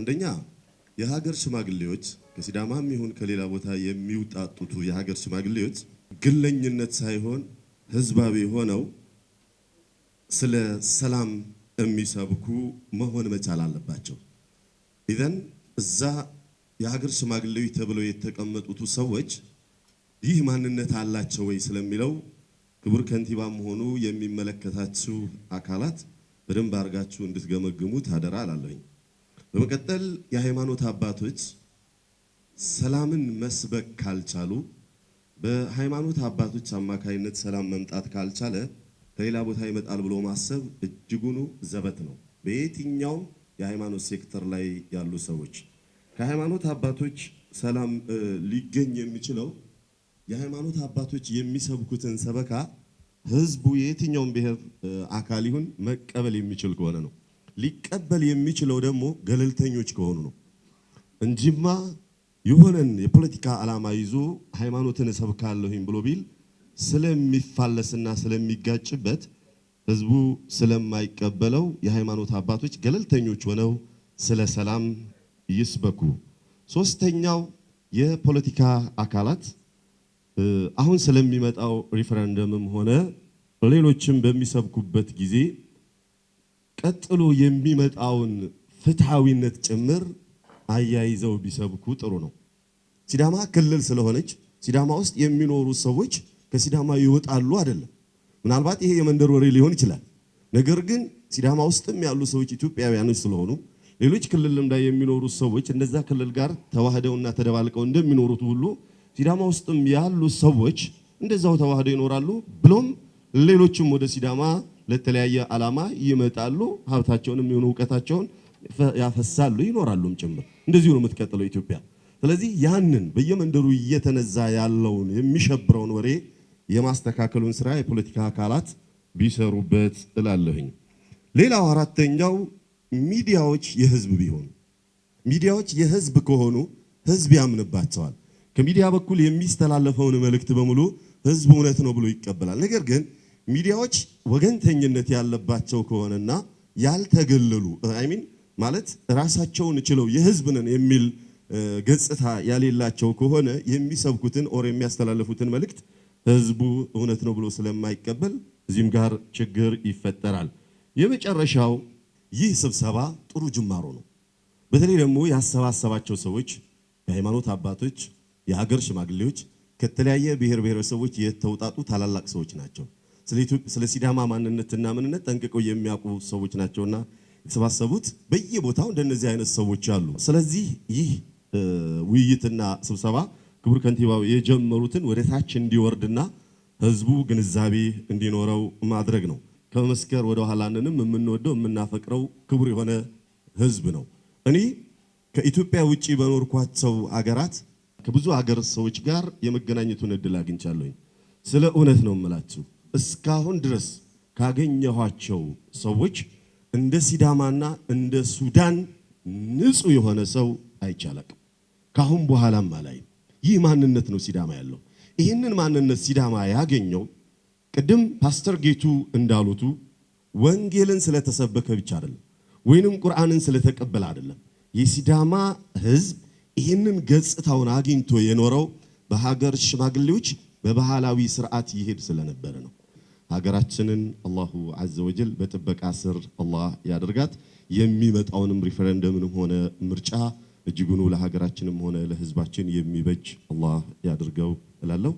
አንደኛ የሀገር ሽማግሌዎች ከሲዳማም ይሁን ከሌላ ቦታ የሚውጣጡቱ የሀገር ሽማግሌዎች ግለኝነት ሳይሆን ህዝባዊ ሆነው ስለ ሰላም የሚሰብኩ መሆን መቻል አለባቸው። ኢዘን እዛ የሀገር ሽማግሌዎች ተብለው የተቀመጡት ሰዎች ይህ ማንነት አላቸው ወይ ስለሚለው ክቡር ከንቲባም ሆኑ የሚመለከታችሁ አካላት በደንብ አድርጋችሁ እንድትገመግሙት አደራ እላለሁኝ። በመቀጠል የሃይማኖት አባቶች ሰላምን መስበክ ካልቻሉ፣ በሃይማኖት አባቶች አማካይነት ሰላም መምጣት ካልቻለ ከሌላ ቦታ ይመጣል ብሎ ማሰብ እጅጉኑ ዘበት ነው። በየትኛውም የሃይማኖት ሴክተር ላይ ያሉ ሰዎች ከሃይማኖት አባቶች ሰላም ሊገኝ የሚችለው የሃይማኖት አባቶች የሚሰብኩትን ሰበካ ህዝቡ የየትኛውም ብሔር አካል ይሁን መቀበል የሚችል ከሆነ ነው። ሊቀበል የሚችለው ደግሞ ገለልተኞች ከሆኑ ነው እንጂማ የሆነን የፖለቲካ ዓላማ ይዞ ሃይማኖትን እሰብካለሁኝ ብሎ ቢል ስለሚፋለስና ስለሚጋጭበት ህዝቡ ስለማይቀበለው የሃይማኖት አባቶች ገለልተኞች ሆነው ስለ ሰላም ይስበኩ። ሶስተኛው የፖለቲካ አካላት አሁን ስለሚመጣው ሪፈረንደምም ሆነ ሌሎችም በሚሰብኩበት ጊዜ ቀጥሎ የሚመጣውን ፍትሃዊነት ጭምር አያይዘው ቢሰብኩ ጥሩ ነው። ሲዳማ ክልል ስለሆነች ሲዳማ ውስጥ የሚኖሩ ሰዎች ከሲዳማ ይወጣሉ አይደለም። ምናልባት ይሄ የመንደር ወሬ ሊሆን ይችላል። ነገር ግን ሲዳማ ውስጥም ያሉ ሰዎች ኢትዮጵያውያኖች ስለሆኑ ሌሎች ክልልም ላይ የሚኖሩ ሰዎች እንደዛ ክልል ጋር ተዋህደውና ተደባልቀው እንደሚኖሩት ሁሉ ሲዳማ ውስጥም ያሉ ሰዎች እንደዛው ተዋህደው ይኖራሉ። ብሎም ሌሎችም ወደ ሲዳማ ለተለያየ ዓላማ ይመጣሉ። ሀብታቸውንም ይሁን እውቀታቸውን ያፈሳሉ ይኖራሉም ጭምር። እንደዚሁ ነው የምትቀጥለው ኢትዮጵያ። ስለዚህ ያንን በየመንደሩ እየተነዛ ያለውን የሚሸብረውን ወሬ የማስተካከሉን ስራ የፖለቲካ አካላት ቢሰሩበት እላለሁኝ። ሌላው አራተኛው ሚዲያዎች የህዝብ ቢሆኑ፣ ሚዲያዎች የህዝብ ከሆኑ ህዝብ ያምንባቸዋል። ከሚዲያ በኩል የሚስተላለፈውን መልእክት በሙሉ ህዝብ እውነት ነው ብሎ ይቀበላል። ነገር ግን ሚዲያዎች ወገንተኝነት ያለባቸው ከሆነና ያልተገለሉ፣ I mean ማለት ራሳቸውን ችለው የህዝብ ነን የሚል ገጽታ ያሌላቸው ከሆነ የሚሰብኩትን or የሚያስተላልፉትን መልእክት ህዝቡ እውነት ነው ብሎ ስለማይቀበል እዚህም ጋር ችግር ይፈጠራል። የመጨረሻው ይህ ስብሰባ ጥሩ ጅማሮ ነው። በተለይ ደግሞ ያሰባሰባቸው ሰዎች የሃይማኖት አባቶች፣ የሀገር ሽማግሌዎች፣ ከተለያየ ብሔር ብሔረሰቦች የተውጣጡ ታላላቅ ሰዎች ናቸው። ስለ ሲዳማ ማንነትና ምንነት ጠንቅቀው የሚያውቁ ሰዎች ናቸውና የተሰባሰቡት በየቦታው እንደነዚህ አይነት ሰዎች አሉ። ስለዚህ ይህ ውይይትና ስብሰባ ክቡር ከንቲባው የጀመሩትን ወደ ታች እንዲወርድና ህዝቡ ግንዛቤ እንዲኖረው ማድረግ ነው። ከመመስከር ወደ ኋላ አንንም። የምንወደው የምናፈቅረው ክቡር የሆነ ህዝብ ነው። እኔ ከኢትዮጵያ ውጪ በኖርኳቸው አገራት ከብዙ አገር ሰዎች ጋር የመገናኘቱን እድል አግኝቻለሁኝ። ስለ እውነት ነው የምላችሁ። እስካሁን ድረስ ካገኘኋቸው ሰዎች እንደ ሲዳማና እንደ ሱዳን ንጹህ የሆነ ሰው አይቼ አላቅም። ካሁን በኋላም አላይም። ይህ ማንነት ነው ሲዳማ ያለው። ይህንን ማንነት ሲዳማ ያገኘው ቅድም ፓስተር ጌቱ እንዳሉቱ ወንጌልን ስለተሰበከ ብቻ አይደለም፣ ወይንም ቁርአንን ስለተቀበለ አይደለም። የሲዳማ ህዝብ ይህንን ገጽታውን አግኝቶ የኖረው በሀገር ሽማግሌዎች በባህላዊ ስርዓት ይሄድ ስለነበረ ነው። ሀገራችንን አላሁ ዐዘ ወጀል በጥበቃ ስር አላህ ያደርጋት። የሚመጣውንም ሪፈረንደምንም ሆነ ምርጫ እጅጉኑ ለሀገራችንም ሆነ ለህዝባችን የሚበጅ አላህ ያድርገው እላለሁ።